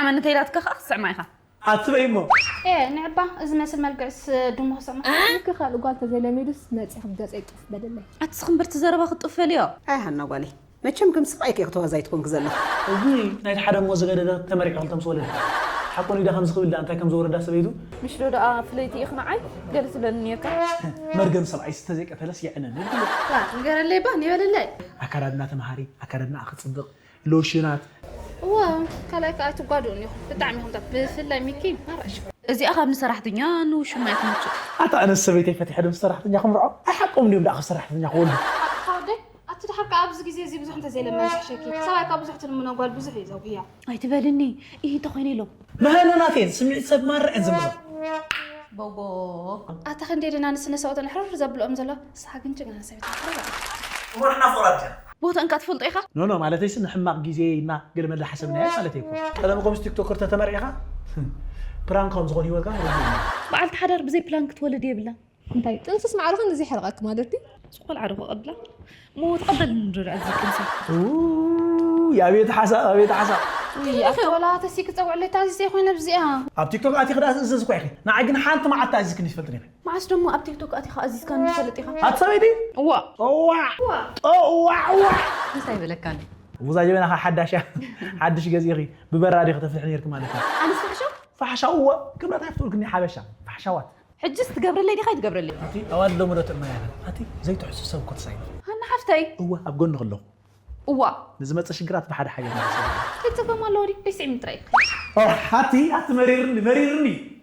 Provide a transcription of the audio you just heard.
መን እንተኢላትካ ከዓ ክትስዕማ ኢኻ። ኣትበይ እሞ። ኤ ንዕባ እዚ መስል መልክዕስ ድሙ ክስዕማ። ልክ ካልእ ጓል ተዘይለሚዱስ መፂ ክገፀ ይጡፍ በደለይ። ኣቲ ስኽምብርቲ ዘረባ ክጡፍ በልዮ። ኣይ ሃና ጓለይ መቸም ከም ስብኣይኪ ኢኺ ተዋዛይት ኮንኪ ዘለኺ። እዚ ናይቲ ሓደ እሞ ዝገደደ ተመሪዑ ክልተ ምስ ወለደ ሓቁ ንግዳ ከምዚ ክብል ደኣ እንታይ ከም ዝወረዳ ሰበይቱ ምሽ ዶ ደኣ ፍለይቲ ኢኺ ንዓይ ገለ ትብለኒ ነርካ። መርገም ሰብኣይስ ተዘይቀተለስ የዕነኒ። ንገረለይ ባ ንበለለይ። ኣካዳድና ተምሃሪ ኣካዳድና ክፅብቕ ሎሽናት እዋ ካልኣይ ከዓ ኣይትጓድኡን ኢኹም ብጣዕሚ ኢኹም ታ ብፍላይ ሚኪ ማራሽ። እዚኣ ካብ ንሰራሕተኛ ንውሽማ እያ ትምችእ። ኣታ ኣነስ ሰበይተይ ፈቲሐ ዶ ምስ ሰራሕተኛ ክምርዖ ኣይሓቆም ድዮም ደኣ ካብ ሰራሕተኛ ክወልዱ። ኣታ ወደይ ኣቲ ደሓር ከዓ ኣብዚ ግዜ እዚ ብዙሕ እንተዘይለመነ ዝሕሸኪ ሰብኣይ ከዓ ብዙሕ ትልምኖ ጓል ብዙሕ እዩ ዘጉህያ። ኣይትበልኒ ኢሂ እንተኾይነ ኢሎም። መሃነናት እየን ስምዒት ሰብ ማርዕ እየን ዘምብዛ። ቦቦ ኣታ ክንደይ ደና ንስነ ሰብኣተን ሕርር ዘብልኦም ዘሎ ንስኻ ግን ጅግና ሰበይቲ ሕርር ኣላ። እሞ ንሕና ፍቕራት ዲና ቦታ እንካ ትፈልጦ ኢኻ። ኖ ኖ ማለተይሲ ንሕማቕ ግዜ ኢልና ገለ መላ ሓሰብናዮ ማለት እኮ። ቀደም እኮ ምስ ቲክቶከር ተተመርዒኻ ፕራንክ ከም ዝኾን ሂወትካ ርዱእ እዩ። በዓልቲ ሓዳር ብዘይ ፕላን ክትወልድ የብላን። እንታይ ጥንስስ ማዕረ ክንድዚ ይሕርቐኪ ማለት ድዩ? ቆልዓ ዶ ከቐብላ? እሞ ተቐበልኒ ዶ ደኣ እዚ ጥንሲ? ኡይ ኣቤት ሓሳብ ኣቤት ሓሳብ። ወላ ተሲ ክፀውዕለይ ታዚዘ ኮይነ ብዚኣ። ኣብ ቲክቶክ ኣቲኺ ደኣ ዝእዘዝ እኮ ኢኺ። ንዓይ ግን ሓንቲ መዓልቲ ኣዚዝክኒ ትፈልጥን ኢኺ። መዓስ ደሞ ኣብ ቲክቶክ ኣቲኻ ኣዚዝካኒ ትፈልጥ ኢኻ? ኣቲ ሰበይቲ እዋ እዋ እዋ እዋ። እንታይ በለካኒ? ውዛ ጀበናኻ ሓዳሽ እያ ሓድሽ ገዚእኺ ብበራድ ኢኺ ተፍልሒ ነይርኪ ማለት እዩ። ኣነስ ፋሕሻ? ፋሕሻ እወ ክብረት ኣይፍትውልክኒ ሓበሻ ፋሕሻዋት። ሕጅስ ትገብርለይ ዲኻ ኣይትገብረለይ? ኣቲ ኣዋልድ ሎሚ ዶ ጥዕና እያ። ኣቲ ዘይትሕሱ ሰብ እኮ ተሳይኑ። ሃና ሓፍተይ። እወ ኣብ ጎንኺ ኣለኹ። እዋ። ንዝመጽእ ሽግራት ብሓደ ሓገዝ ንሓሰብ። ከይትጸገሙ ኣለዎ ድዩ? ደይ ስዒም ጥራይ። ኣቲ ኣቲ መሪርኒ መሪርኒ።